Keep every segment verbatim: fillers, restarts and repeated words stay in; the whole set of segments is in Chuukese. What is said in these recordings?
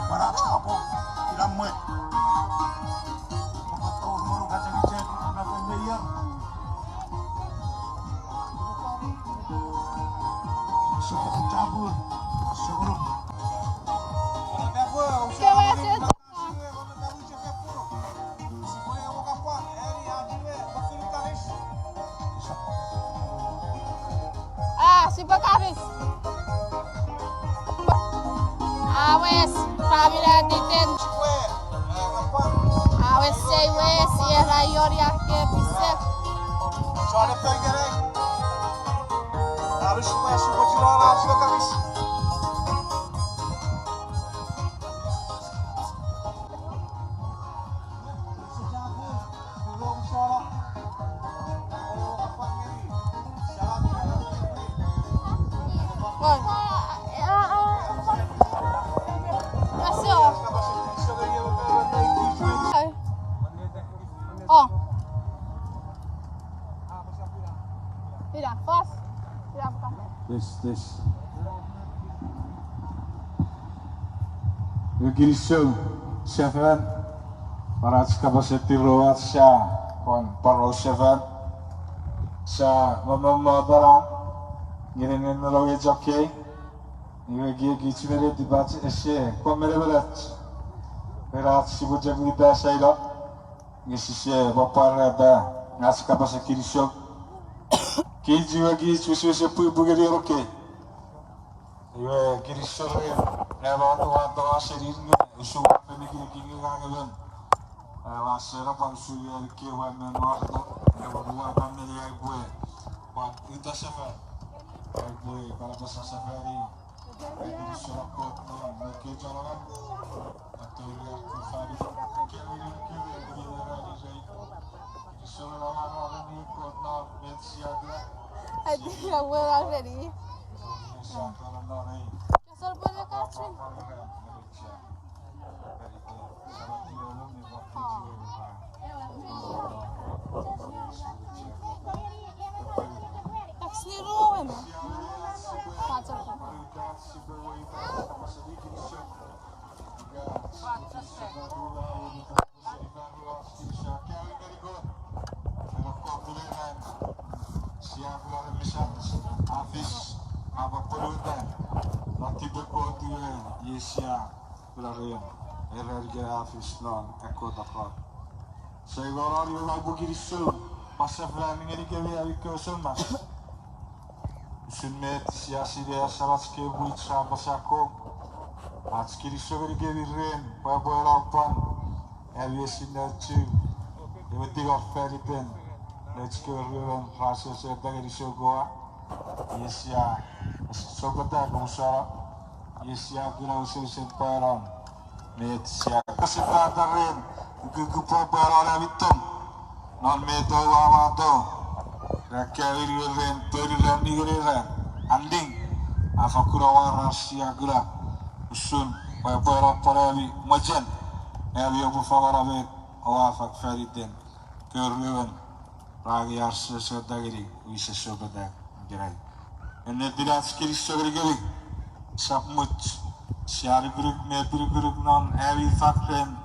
Para chapur, ina mwe. Papa to moro kachang ichek, na pe meia. Sokoro chapur, sokoro. Kewe se Ah, sipwe kapas. Awes, famini atiten. Awes, sei wes, era ioni ake pisek. Oh. Ina, fast. Ina, fast. Yes, yes. Iwe kinisou, sefan, pwan ach kapasen tirow ach sa, pwan poraus sefan, sa momomo tana, ngeni nge nonge chokkei, iwe ekiekich me netipach ese kon menemenach, ren ach sipwe chok ita saino, nge sise pwapwarata ach kapasen kinisou. Kich iwe kich wesewesen pwipwi ngeni oroke. Iwe kinisou ren, nge ua tongau seni nge usun ua fen nikinikin nge ngang emon. Ua seno pwan usun iwe kewe me mwareto, nge ua pwan meni ai pwe, pwan uta sefan. Ai pwe, pwan apasa sefani. Ai kinisou Kot non, me kei chon angang. Ati awe already. Kasol pwede kasin. That's new. That's okay. Sia pwari misat a fis, a pwapwanueta, a tipe Kot iwe, iesia, pwari, era ika a fis non ekkoch akot. Seni ngononi ewe pwan kinisou, pwan sefan ngenikemi ami kewe sou mas. Usun met sia sinei ach Samach kewe pwich ra apasa akkom. Ach kinisou ngenikemi ren pwapwa ena pwan ami esinna uchu ewe tingor fan iten nouch kewe ruemon ra seseta ngeni soukoa. Iesia, sopwata kumusano. Iesia kuna wesewesen pwanon. Met sia kasefata ren ukukun pwapwanon ami tong non met oua wato. Ra kawiru ren ponu ran ningeni ran, aning a fakkun awora sia kuna usun pwapwanon pwan ami mochen, ami oupwe fangeno met oua fang fan iten kewe ruemon ra angei ar seseta ngeni wisen sopwata ikenai. Ennetin ach kinisou ngenikemi, sap much, sia nukunuk me pinukunuk non ami fak ren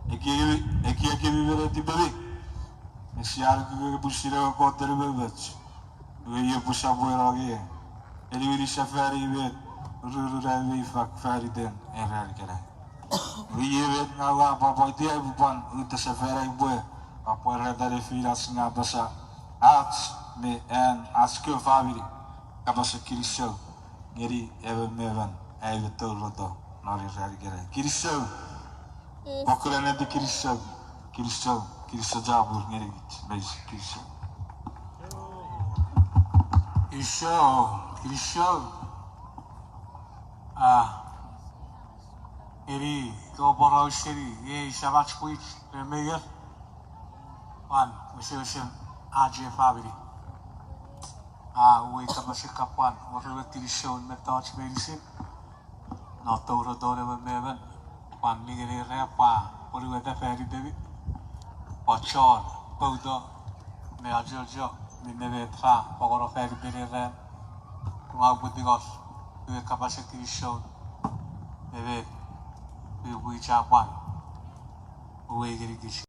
ekiekemi, ekiekemi me netipemi. Me sia nukunuk pwisin ewe Kot ren umoumoch. Iwe iei pwe sap we nonge eniwini sefani me ururun ami fak fan iten ei ran ikenai. Iwe iei met ngang ua pwapwaiti ai upwe pwan uta sefan ai upwe pwapwarata nefinach nge apasa ach me an ach kewe famini kapasen kinisou ngeni emon me emon ai we touroto non ei ran ikenai. Kinisou. Pokula neti kinisou, kinisou, kinisou chapur ngenikich meinisin, kinisou. Kinisou, kinisou. A, eni, koporo seni ei Samach pwich me meier, pwan wesewesen ach ei famini. A, uwei kapasen kapwan, oruwe kinisou mettoch meinisin. Non touroton emon me emon, pwan ningeni ren pwan pwonueta fan itemi, pwan chon pouto me achocho minne met ra pwapwano fan iten ei ran. Ua upwe tingor ewe kapasen kinisou me met Pwe pwe chapwan. Uwe ngenikich.